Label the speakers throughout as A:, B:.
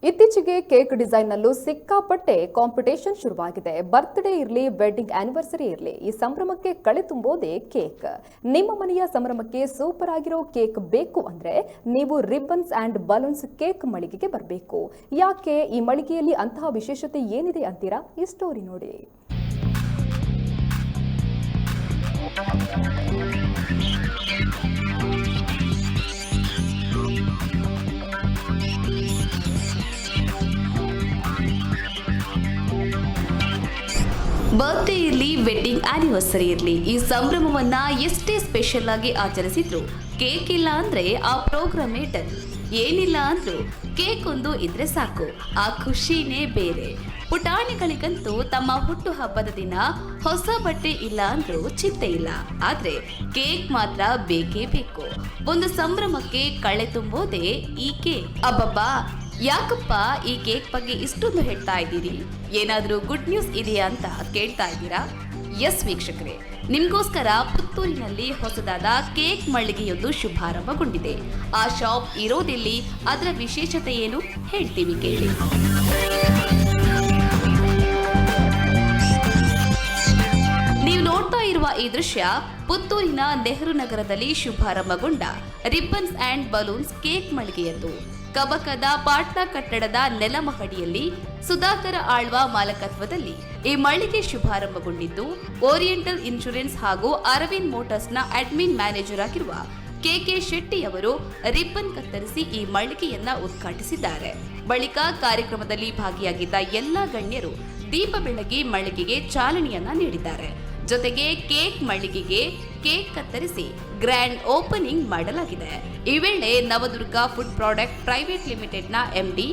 A: ಇತ್ತೀಚೆಗೆ ಕೇಕ್ ಡಿಸೈನ್ನಲ್ಲೂ ಸಿಕ್ಕಾಪಟ್ಟೆ ಕಾಂಪಿಟೇಷನ್ ಶುರುವಾಗಿದೆ. ಬರ್ತ್ಡೇ ಇರಲಿ, ವೆಡ್ಡಿಂಗ್ ಆನಿವರ್ಸರಿ ಇರಲಿ, ಈ ಸಂಭ್ರಮಕ್ಕೆ ಕಳೆ ತುಂಬೋದೇ ಕೇಕ್. ನಿಮ್ಮ ಮನೆಯ ಸಂಭ್ರಮಕ್ಕೆ ಸೂಪರ್ ಆಗಿರೋ ಕೇಕ್ ಬೇಕು ಅಂದ್ರೆ ನೀವು ರಿಬ್ಬನ್ಸ್ ಅಂಡ್ ಬಲೂನ್ಸ್ ಕೇಕ್ ಮಳಿಗೆಗೆ ಬರಬೇಕು. ಯಾಕೆ, ಈ ಮಳಿಗೆಯಲ್ಲಿ ಅಂತಹ ವಿಶೇಷತೆ ಏನಿದೆ ಅಂತೀರಾ? ಈ ಸ್ಟೋರಿ ನೋಡಿ.
B: ಬರ್ತ್ಡೇ ಇರಲಿ, ವೆಡ್ಡಿಂಗ್ ಆನಿವರ್ಸರಿ ಇರಲಿ, ಈ ಸಂಭ್ರಮವನ್ನ ಎಷ್ಟೇ ಸ್ಪೆಷಲ್ ಆಗಿ ಆಚರಿಸಿದ್ರು ಕೇಕ್ ಇಲ್ಲ ಅಂದ್ರೆ ಆ ಪ್ರೋಗ್ರಾಮೇ ಡನ್. ಏನಿಲ್ಲ ಅಂದ್ರೂ ಕೇಕ್ ಒಂದು ಇದ್ರೆ ಸಾಕು, ಆ ಖುಷಿನೇ ಬೇರೆ. ಪುಟಾಣಿಗಳಿಗಂತೂ ತಮ್ಮ ಹುಟ್ಟು ಹಬ್ಬದ ದಿನ ಹೊಸ ಬಟ್ಟೆ ಇಲ್ಲ ಅಂದ್ರೂ ಚಿಂತೆ ಇಲ್ಲ, ಆದ್ರೆ ಕೇಕ್ ಮಾತ್ರ ಬೇಕೇ ಬೇಕು. ಒಂದು ಸಂಭ್ರಮಕ್ಕೆ ಕಳೆ ತುಂಬೋದೇ ಈ ಕೇಕ್. ಅಬ್ಬಬ್ಬಾ, ಯಾಕಪ್ಪ ಈ ಕೇಕ್ ಬಗ್ಗೆ ಇಷ್ಟೊಂದು ಹೇಳ್ತಾ ಇದ್ದೀರಿ, ಏನಾದರೂ ಗುಡ್ ನ್ಯೂಸ್ ಇದೆಯಾ ಅಂತ ಕೇಳ್ತಾ ಇದ್ದೀರಾ? ಎಸ್ ವೀಕ್ಷಕರೇ, ನಿಮಗೋಸ್ಕರ ಪುತ್ತೂರಿನಲ್ಲಿ ಹೊಸದಾದ ಕೇಕ್ ಮಳಿಗೆಯೊಂದು ಶುಭಾರಂಭಗೊಂಡಿದೆ. ಆ ಶಾಪ್ ಇರೋದೆಲ್ಲಿ, ಅದರ ವಿಶೇಷತೆ ಏನು ಹೇಳ್ತೀವಿ ಕೇಳಿ. ನೀವು ನೋಡ್ತಾ ಇರುವ ಈ ದೃಶ್ಯ ಪುತ್ತೂರಿನ ನೆಹರು ನಗರದಲ್ಲಿ ಶುಭಾರಂಭಗೊಂಡ ರಿಬ್ಬನ್ಸ್ ಅಂಡ್ ಬಲೂನ್ಸ್ ಕೇಕ್ ಮಳಿಗೆಯದ್ದು. ಕಬಕದ ಪಾಟ್ನಾ ಕಟ್ಟಡದ ನೆಲಮಹಡಿಯಲ್ಲಿ ಸುಧಾಕರ ಆಳ್ವ ಮಾಲಕತ್ವದಲ್ಲಿ ಈ ಮಳಿಗೆ ಶುಭಾರಂಭಗೊಂಡಿದ್ದು, ಓರಿಯೆಂಟಲ್ ಇನ್ಶೂರೆನ್ಸ್ ಹಾಗೂ ಅರವಿಂದ್ ಮೋಟಾರ್ಸ್ನ ಅಡ್ಮಿನ್ ಮ್ಯಾನೇಜರ್ ಆಗಿರುವ ಕೆಕೆ ಶೆಟ್ಟಿ ಅವರು ರಿಬ್ಬನ್ ಕತ್ತರಿಸಿ ಈ ಮಳಿಗೆಯನ್ನ ಉದ್ಘಾಟಿಸಿದ್ದಾರೆ. ಬಳಿಕ ಕಾರ್ಯಕ್ರಮದಲ್ಲಿ ಭಾಗಿಯಾಗಿದ್ದ ಎಲ್ಲಾ ಗಣ್ಯರು ದೀಪ ಬೆಳಗಿ ಮಳಿಗೆಗೆ ಚಾಲನೆಯನ್ನ ನೀಡಿದ್ದಾರೆ. ಜೊತೆಗೆ ಕೇಕ್ ಮಳಿಗೆಗೆ ಕೇಕ್ ಕತ್ತರಿಸಿ ಗ್ರ್ಯಾಂಡ್ ಓಪನಿಂಗ್ ಮಾಡಲಾಗಿದೆ. ಈ ವೇಳೆ ನವದುರ್ಗ ಫುಡ್ ಪ್ರಾಡಕ್ಟ್ ಪ್ರೈವೇಟ್ ಲಿಮಿಟೆಡ್ನ ಎಂಡಿ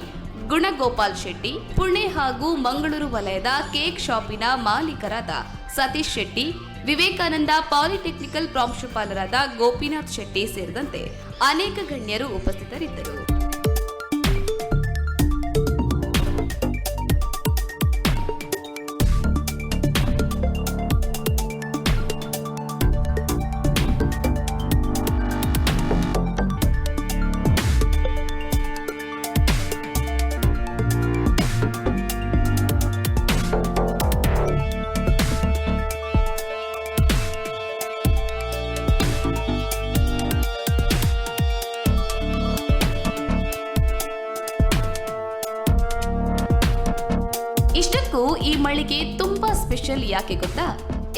B: ಗುಣಗೋಪಾಲ್ ಶೆಟ್ಟಿ, ಪುಣೆ ಹಾಗೂ ಮಂಗಳೂರು ವಲಯದ ಕೇಕ್ ಶಾಪಿನ ಮಾಲೀಕರಾದ ಸತೀಶ್ ಶೆಟ್ಟಿ, ವಿವೇಕಾನಂದ ಪಾಲಿಟೆಕ್ನಿಕಲ್ ಪ್ರಾಂಶುಪಾಲರಾದ ಗೋಪಿನಾಥ್ ಶೆಟ್ಟಿ ಸೇರಿದಂತೆ ಅನೇಕ ಗಣ್ಯರು ಉಪಸ್ಥಿತರಿದ್ದರು. ಇಷ್ಟಕ್ಕೂ ಈ ಮಳಿಗೆ ತುಂಬಾ ಸ್ಪೆಷಲ್ ಯಾಕೆ ಗೊತ್ತಾ?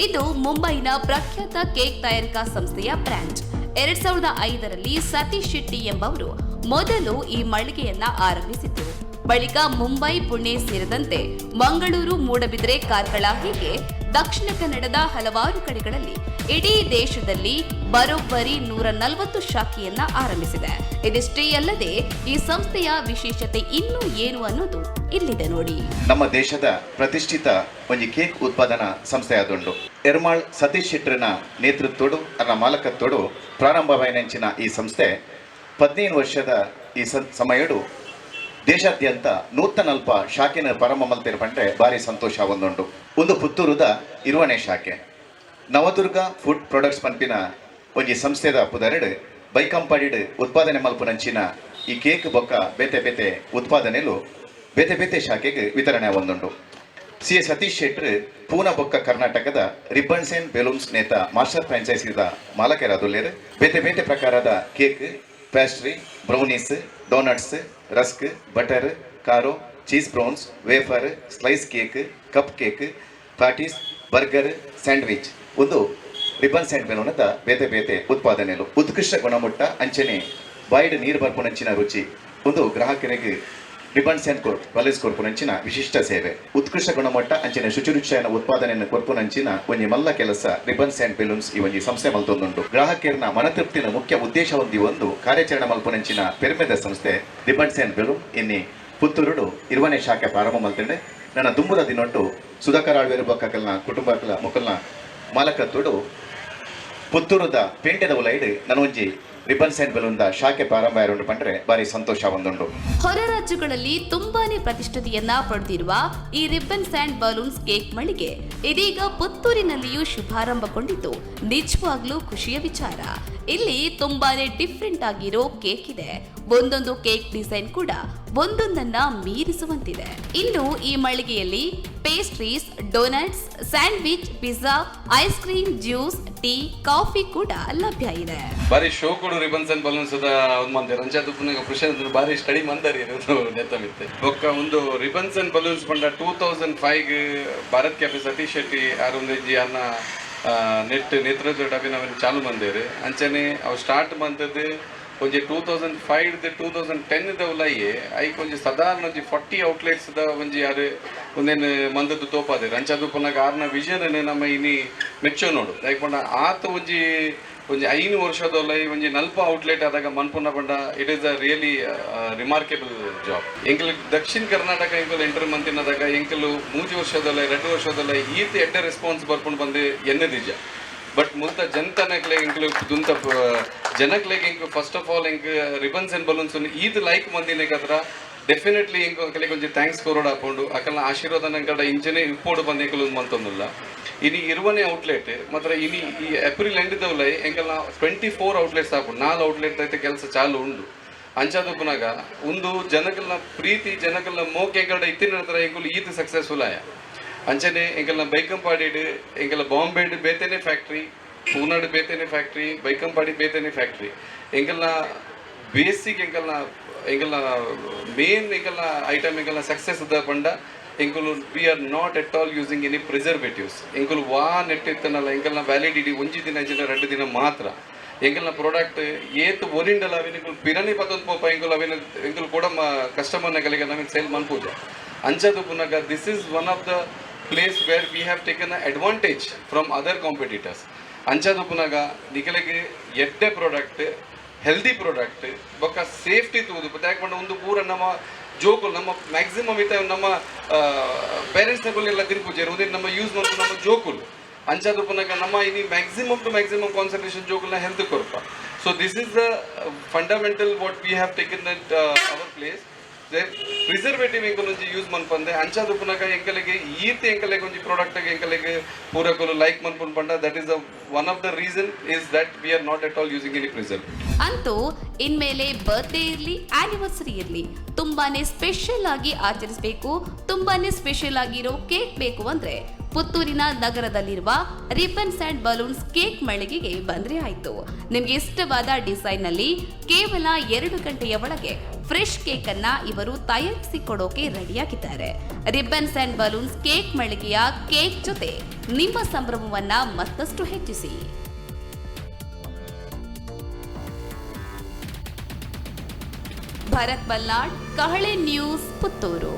B: ಇದು ಮುಂಬೈನ ಪ್ರಖ್ಯಾತ ಕೇಕ್ ತಯಾರಿಕಾ ಸಂಸ್ಥೆಯ ಬ್ರಾಂಚ್. 2005ರಲ್ಲಿ ಸತೀಶ್ ಶೆಟ್ಟಿ ಎಂಬವರು ಮೊದಲು ಈ ಮಳಿಗೆಯನ್ನ ಆರಂಭಿಸಿದ್ರು. ಬಳಿಕ ಮುಂಬೈ, ಪುಣೆ ಸೇರಿದಂತೆ ಮಂಗಳೂರು, ಮೂಡಬಿದ್ರೆ, ಕಾರ್ಕಳ, ಹೀಗೆ ದಕ್ಷಿಣ ಕನ್ನಡದ ಹಲವಾರು ಕಡೆಗಳಲ್ಲಿ, ಇಡೀ ದೇಶದಲ್ಲಿ ಬರೋಬ್ಬರಿ 140 ಶಾಖೆಯನ್ನ ಆರಂಭಿಸಿದೆ. ಇದಿಷ್ಟೇ ಅಲ್ಲದೆ ಈ ಸಂಸ್ಥೆಯ ವಿಶೇಷತೆ ಇನ್ನೂ ಏನು ಅನ್ನೋದು ಇಲ್ಲಿದೆ ನೋಡಿ.
C: ನಮ್ಮ ದೇಶದ ಪ್ರತಿಷ್ಠಿತ ಒಂಜಿ ಕೇಕ್ ಉತ್ಪಾದನಾ ಸಂಸ್ಥೆಯಾದುಂಡು. ಎರ್ಮಾಳ್ ಸತೀಶ್ ಶೆಟ್ಟರ್ನ ನೇತೃತ್ವಡು, ಅದರ ಮಾಲಕತ್ವಡು ಪ್ರಾರಂಭವಾಯಿನಂಚಿನ ಈ ಸಂಸ್ಥೆ 15 ವರ್ಷದ ಈ ಸಮಯಡು ದೇಶಾದ್ಯಂತ 140 ಶಾಖೆನ ಪ್ರಾರಂಭ ಮಲ್ತಿರ ಪಂಡ್ರೆ ಭಾರಿ ಸಂತೋಷ ಒಂದುಂಡು. ಒಂದು ಪುತ್ತೂರುದ 20ನೇ ಶಾಖೆ. ನವದುರ್ಗ ಫುಡ್ ಪ್ರಾಡಕ್ಟ್ಸ್ ಪನ್ಪಿನ ಒಂಜಿ ಸಂಸ್ಥೆದ ಪುದರೆಡು ಬೈಕಂಪಾಡಿಡ್ ಉತ್ಪಾದನೆ ಮಲ್ಪುನಂಚಿನ ಈ ಕೇಕ್ ಬೊಕ್ಕ ಬೇತೆ ಬೇತೆ ಉತ್ಪಾದನೆಲು ಬೇತೆ ಬೇತೆ ಶಾಖೆಗೆ ವಿತರಣೆ ಒಂದುಂಡು. ಸಿ ಎ ಸತೀಶ್ ಶೆಟ್ರ್ ಪೂನಾ ಬೊಕ್ಕ ಕರ್ನಾಟಕದ ರಿಬ್ಬನ್ಸ್ ಅಂಡ್ ಬೆಲೂನ್ಸ್ ನೇತ ಮಾಸ್ಟರ್ ಫ್ರಾಂಚೈಸಿದ ಮಾಲಕರಾದುಲ್ಲೇರು. ಬೇತೆ ಬೇತೆ ಪ್ರಕಾರದ cake, pastry, brownies, donuts, rusk, butter, karo, cheese brownies, wafer, slice cake, cup cake, patties, burger, sandwich ಒಂದು ರಿಬ್ಬನ್ಸ್ ಆ್ಯಂಡ್ ಬೆಲೂನದ ಬೇತೆ ಬೇತೆ ಉತ್ಪಾದನೆಲು ಉತ್ಕೃಷ್ಟ ಗುಣಮಟ್ಟ ಅಂಚನೆ ಬಾಯಿಡ್ ನೀರು ಬರ್ಪುನಂಚಿನ ರುಚಿ ಒಂದು ಗ್ರಾಹಕರಿಗೆ ರಿಬ್ಬನ್ಸ್ ಆ್ಯಂಡ್ ಬಲೂನ್ಸ್ ಕೊರ್ಪುನಂಚಿನ ವಿಶಿಷ್ಟ ಸೇವೆ. ಉತ್ಕೃಷ್ಟ ಗುಣಮಟ್ಟ ಅಂಚನೆ ಶುಚಿ ರುಚಿಯಾನ ಉತ್ಪಾದನೆಯನ್ನು ಕೊರ್ಪುನಂಚಿನ ಒಂಜಿ ಮಲ್ಲ ಕೆಲಸ ರಿಬ್ಬನ್ಸ್ ಆ್ಯಂಡ್ ಬೆಲೂನ್ಸ್ ಈ ಒಂಜಿ ಸಂಸ್ಥೆ ಮಲ್ತೊಂದುಂಡು. ಗ್ರಾಹಕರನ ಮನತೃಪ್ತಿನ ಮುಖ್ಯ ಉದ್ದೇಶ ಹೊಂದಿ ಒಂದು ಕಾರ್ಯಾಚರಣೆ ಮಲ್ಪುನಂಚಿನ ಪೆರ್ಮೆದ ಸಂಸ್ಥೆ ರಿಬ್ಬನ್ಸ್ ಆ್ಯಂಡ್ ಬೆಲೂನ್ ಇನ್ನಿ ಪುತ್ತೂರುಡು 20ನೇ ಶಾಖೆ ಪ್ರಾರಂಭ ಮಲ್ತಂಡೆ. ನನ್ನ ದುಂಬುದ ದಿನೊಟ್ಟು ಸುಧಾಕರ್ ಆಳ್ವೇರು ಬೊಕ್ಕಕಲ್ನ ಕುಟುಂಬಕಲ ಮುಕಲ್ನ ಮಾಲಕತ್ವಡು ಪುತ್ತೂರುದ ಪೇಂಟೆದ ಉಲೈಡ್ ನನೊಂಜಿ ರಿಬ್ಬನ್ಸ್ ಆ್ಯಂಡ್ ಬೆಲೂನ್ದ ಶಾಖೆ ಪ್ರಾರಂಭ ಆರುಂಡು ಪಂಡ್ರೆ ಬಾರಿ ಸಂತೋಷ ಒಂದುಂಡು.
B: ಹೊರ ರಾಜ್ಯಗಳಲ್ಲಿ ತುಂಬಾನೇ ಪ್ರತಿಷ್ಠತೆಯನ್ನ ಪಡೆದಿರುವ ಈ ರಿಬ್ಬನ್ಸ್ ಅಂಡ್ ಬಲೂನ್ಸ್ ಕೇಕ್ ಮಳಿಗೆ ಇದೀಗ ಪುತ್ತೂರಿನಲ್ಲಿಯೂ ಶುಭಾರಂಭಗೊಂಡಿದ್ದು ನಿಜವಾಗ್ಲೂ ಖುಷಿಯ ವಿಚಾರ. ಇಲ್ಲಿ ತುಂಬಾನೇ ಡಿಫ್ರೆಂಟ್ ಆಗಿರೋ ಕೇಕ್ ಇದೆ. ಒಂದೊಂದು ಕೇಕ್ ಡಿಸೈನ್ ಕೂಡ ಒಂದೊಂದನ್ನ ಮೀರಿಸುವಂತಿದೆ. ಇನ್ನು ಈ ಮಳಿಗೆಯಲ್ಲಿ pastries, donuts, sandwich, pizza, ice cream, juice, tea, coffee ಕೂಡ ಲಭ್ಯ ಇದೆ.
D: ಬಾರಿ ಶೋ ಕೊಡು ರಿಬನ್ಸ್ ಅಂಡ್ ಬಲೂನ್ಸ್ ಒಂದು ಮಂದಿರ ಅಂಚ ತುಪ್ಪನಾಗ ಪ್ರಶಾಂತ್ ಬಾರಿ ಸ್ಟಡಿ ಮಂದರಿ ಇರೋದು ನೆತ್ತಮಿತ್ತೆ. ಬೊಕ್ಕ ಒಂದು ರಿಬನ್ಸ್ ಅಂಡ್ ಬಲೂನ್ಸ್ ಪಂಡ 2005 ಭಾರತ್ ಕ್ಯಾಫೆ ಸತೀಶ್ ಶೆಟ್ಟಿ ಆರೊಂದು ಅನ್ನ ನೆಟ್ ನೇತೃತ್ವ ಅಭಿನವನ್ ಚಾಲು ಮಂದೇರು. ಅಂಚನೆ ಅವು ಸ್ಟಾರ್ಟ್ ಮಂತದ್ದು ಒಂಜಿ 2005 2010 ದ ಉಲಾಯಿ ಐಕ್ ಒಂಜಿ ಸಾಧಾರಣ ಒಂಜಿ 40 ಔಟ್ಲೆಟ್ಸ್ ದ ಒಂಜಿ ಯಾರು ಒಂದೇನು ಮಂದದ್ದು ತೋಪಾದೇರು. ಅಂಚ ಪುನಗ ಆರ್ನ ವಿಷನ್ ನಮ್ಮ ಇನಿ ಮೆಚ್ಚೋ ನೋಡು. ಲೈಕ್ ಪಂಡ ಆತ ಒಂಜಿ ಒಂಜಿ 5 ವರ್ಷದೊಲೈ ಒಂಜಿ ನಲ್ಪ ಔಟ್ಲೆಟ್ ಆದಾಗ ಮನ್ಪುನ ಪಂಡ it is a really remarkable job. ಎಂಕಲ್ ದಕ್ಷಿಣ ಕರ್ನಾಟಕ ಎಂಕಲ್ ಎಂಟರ್ ಮಂತಿನದಾಗ ಎಂಕಲು 3 ವರ್ಷದೊಲೈ, 2 ವರ್ಷದೊಲೈ ಈತ ಎಡ್ಡೆ ರೆಸ್ಪಾನ್ಸ್ ಬರ್ಕೊಂಡು ಬಂದು ಎನ್ನದಿಜ. ಬಟ್ ಮುಲ್ತ ಜನತನಕ್ಲೆ ಎಂಕಲು ದುಂತ ಜನಕ್ಲೆಗ್ ಎಂಕ್ ಫಸ್ಟ್ ಆಫ್ ಆಲ್ ಎಂಕ್ ರಿಬನ್ಸ್ ಅಂಡ್ ಬಲೂನ್ಸ್ ಈತ್ ಲೈಕ್ ಮಂದಿನಕತ್ರ ಡೆಫಿನೆಟ್ಲಿ ಎಂಕ್ ಅಕಲೆಗ್ ಒಂಜಿ thanks ಕೊರೋಡ್ ಹಾಕೊಂಡು ಅಕಲ್ನ ಆಶೀರ್ವಾದ ನಂಕಡ ಇಂಚನೆ ಇಪ್ಪೋಡು ಬಂದು ಎಂಕಲು ಮಂತೊಂದುಲ್ಲ. ಇನಿ 20ನೇ ಔಟ್ಲೆಟ್ ಮಾತ್ರ. ಇನಿ ಈ ಏಪ್ರಿಲ್ ಎಂಡ್ ದವಲೈ ಎಂಕಲ್ನ 24 ಔಟ್ಲೆಟ್ಸ್ ಆಪುಂಡು. ನಾಲ್ ಔಟ್ಲೆಟ್ ಐತೆ ಕೆಲಸ ಚಾಲು ಉಂಡು. ಅಂಚಾದ ಒಂದು ಜನಕಲ್ನ ಪ್ರೀತಿ, ಜನಕಲ್ನ ಮೋಕೆ ಎಂಕಲ್ಡ ಇತ್ತಿನ ನಂತರ ಎಂಕುಲು ಈತ್ ಸಕ್ಸಸ್ಫುಲ್ ಆಯ. ಅಂಚನೆ ಎಂಕಲ್ನ ಬೈಕಂಪಾಡಿಡ್, ಎಂಕಲ್ನ ಬಾಂಬೆಡ್ ಬೇತೆನೆ ಫ್ಯಾಕ್ಟ್ರಿ, ಪೂನಾಡ್ ಬೇತೆನೆ ಫ್ಯಾಕ್ಟ್ರಿ, ಬೈಕಂಪಾಡಿ ಬೇತೆನೆ ಫ್ಯಾಕ್ಟ್ರಿ. ಎಂಕಲ್ನ ಬೇಸಿಕ್ ಎಂಕಲ್ನ ಎಂಕಲ್ನ ಮೇನ್ ಎಂಕಲ್ನ ಐಟಮ್, ಎಂಕಲ್ನ ಸಕ್ಸಸ್ the ಪಂಡ ಎಂಕುಲು we are not at all using any preservatives. ಎಂಕುಲು ವಾ ನೆಟ್ ಇತ್ತನಲ್ಲ, ಎಂಕಲ್ನ ವ್ಯಾಲಿಡಿಟಿ ಒಂಜಿ ದಿನ ಇಜ್ಜಿಂಡ 2 ದಿನ ಮಾತ್ರ. ಎಂಕಲ್ನ ಪ್ರಾಡಕ್ಟ್ ಏತ್ ಒರಿಂಡಲ ಅವಿನ ಎಂಕುಲು ಪಿರನಿ ಪತ್ತೊಂದು ಪೋಪ ಎಂಕುಲು ಅವಿನ ಎಂಕುಲು ಕೂಡ ಕಸ್ಟಮರ್ನ ಕಲಿಗೆ ನಮಗೆ sale ಮನ್ಪೂಜ. ಅಂಚದು ಪುನಗ this is one of the place where we have taken advantage from other competitors. ಅಂಚದು ಪುನಗ ನಿಕಲೆಗೆ ಎಡ್ಡೆ ಪ್ರಾಡಕ್ಟ್, ಹೆಲ್ದಿ ಪ್ರಾಡಕ್ಟ್ ಬೊಕ್ಕ ಸೇಫ್ಟಿ ತೂದು ಯಾಕೆ ಪಂಡ ಒಂದು ಪೂರ ನಮ್ಮ ಜೋಕುಲು ನಮ್ಮ ಮ್ಯಾಕ್ಸಿಮಮ್ ಇತ್ತ ನಮ್ಮ ಪೇರೆಂಟ್ಸ್ ಎಲ್ಲ ತಿನ್ಪುಜೆರ್. ಉಂದೆನ್ ನಮ್ಮ ಯೂಸ್ ಮಲ್ಪು ನಮ್ಮ ಜೋಕುಲು. ಅಂಚಾದ ಪುನಗ ನಮ್ಮ ಇನಿ ಮ್ಯಾಕ್ಸಿಮಮ್ ಟು ಮ್ಯಾಕ್ಸಿಮಮ್ ಕಾನ್ಸಂಟ್ರೇಷನ್ ಜೋಕುಲ್ನ ಹೆಲ್ತ್ ಕೊರ್ಪ. So this is the fundamental what we have taken that our place. Preservative ಎಂಕಲ್ ಒಂಜಿ ಯೂಸ್ ಮನ್ಪಂದೆ. ಅಂಚಾದ ಪುನಗ ಎಂಕಲೆಗೆ ಈತ್ ಎಂಕಲೆಗೆ ಒಂಜಿ ಪ್ರಾಡಕ್ಟ್ ಎಂಕಲೆಗೆ ಪೂರಕಲು ಲೈಕ್ ಮನ್ಪುನ್ ಪಂಡ that is one of the reason is that we are not at all using any preservative.
B: ಅಂತೂ ಇನ್ಮೇಲೆ birthday ಇರಲಿ, anniversary ಇರಲಿ, ತುಂಬಾನೇ special ಆಗಿ ಆಚರಿಸಬೇಕು, ತುಂಬಾನೇ ಸ್ಪೆಷಲ್ ಆಗಿರೋ ಕೇಕ್ ಬೇಕು ಅಂದ್ರೆ ಪುತ್ತೂರಿನ ನಗರದಲ್ಲಿರುವ ರಿಬ್ಬನ್ಸ್ ಅಂಡ್ ಬಲೂನ್ಸ್ ಕೇಕ್ ಮಳಿಗೆಗೆ ಬಂದ್ರೆ ಆಯ್ತು. ನಿಮ್ಗೆ ಇಷ್ಟವಾದ ಡಿಸೈನ್ ನಲ್ಲಿ ಕೇವಲ 2 ಗಂಟೆಯ ಒಳಗೆ ಫ್ರೆಶ್ ಕೇಕ್ ಅನ್ನ ಇವರು ತಯಾರಿಸಿ ಕೊಡೋಕೆ ರೆಡಿಯಾಗಿದ್ದಾರೆ. ರಿಬ್ಬನ್ಸ್ ಅಂಡ್ ಬಲೂನ್ಸ್ ಕೇಕ್ ಮಳಿಗೆಯ ಕೇಕ್ ಜೊತೆ ನಿಮ್ಮ ಸಂಭ್ರಮವನ್ನ ಮತ್ತಷ್ಟು ಹೆಚ್ಚಿಸಿ. ಭರತ್ ಮಲ್ನಾಡ್, ಕಹಳೆ ನ್ಯೂಸ್, ಪುತ್ತೂರು.